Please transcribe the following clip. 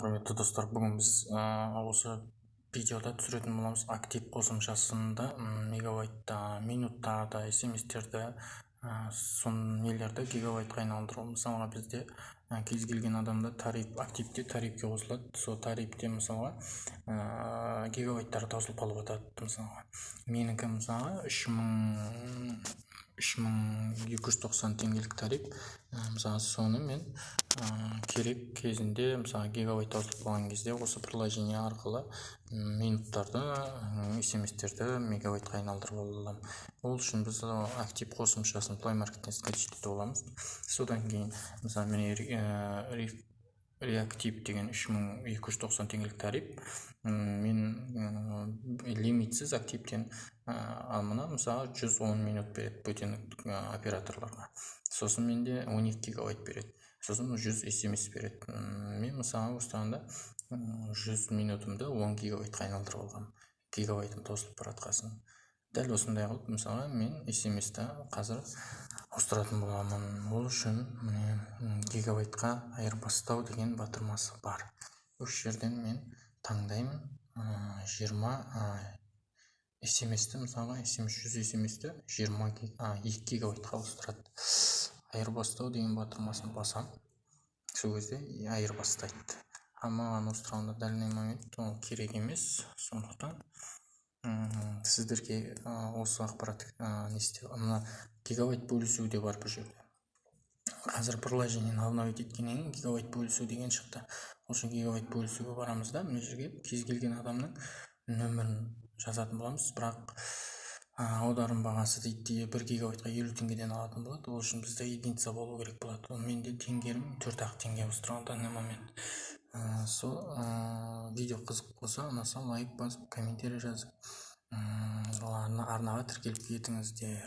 Құрметті достар, бүгін біз осы видеода түсіретін боламыз Актив қосымшасында мегабайтта, минуттарды, смстерді, сон нелерді гигабайтқа айналдыру. Мысалға, бізде кез келген адамда тариф, Активте тарифке қосылады. Сол тарифте, мысалға, гигабайттары таусылып қалып жатады. Мысалға, менікі, мысалға, 3290 теңгелік тариф. Мысалы, соны мен керек кезінде, мысалы, гигабайт таусылып қалған кезде осы приложение арқылы минуттарды, смстерді мегабайтқа айналдырып ала аламын. Ол үшін біз Актив қосымшасын Play Markеттен скачать етіп аламыз. Содан кейін, мысалы, міне, Реактив деген 3290 теңгелік тариф, мен лимитсіз Активтен. Ал мына, мысалы, 110 минут береді бөтен операторларға, сосын менде 12 гигабайт береді, сосын 100 смс береді. Мен, мысалы, осыдан 100 минутымды 10 гигабайтқа айналдырып алғанмын, гигабайтым таусылып бара жатқасын. Дәл осындай қылып, мысалға, мен смсті қазір ауыстыратын боламын. Ол үшін, міне, «Гигабайтқа айырбастау» деген батырмасы бар. Осы жерден мен таңдаймын 20 смсті. Мысалға, смс, 100 смсті 2 гигабайтқа ауыстырады. «Айырбастау» деген батырмасын басам, сол кезде айырбастайды. А маған ауыстырғанда данный момент ол керек емес. Сондықтан сіздерге осы ақпарат не істеу. Мына гигабайт бөлісу де бар бұл жерде. Қазір приложениені обновить еткеннен кейін гигабайт бөлісу деген шықты. Ол үшін гигабайт бөлісуге барамыз да, мына жерге кез келген адамның нөмірін жазатын боламыз. Бірақ аударым бағасы дейді, 1 гигабайтқа 50 теңгеден алатын болады. Ол үшін бізде единица болу керек болады. Ол менде теңгерім 4 ақ теңге болып тұрған данный момент. Сол видео қызық болса, ұнаса, лайк басып, комментарий жазып, арнаға тіркеліп кетіңіздер.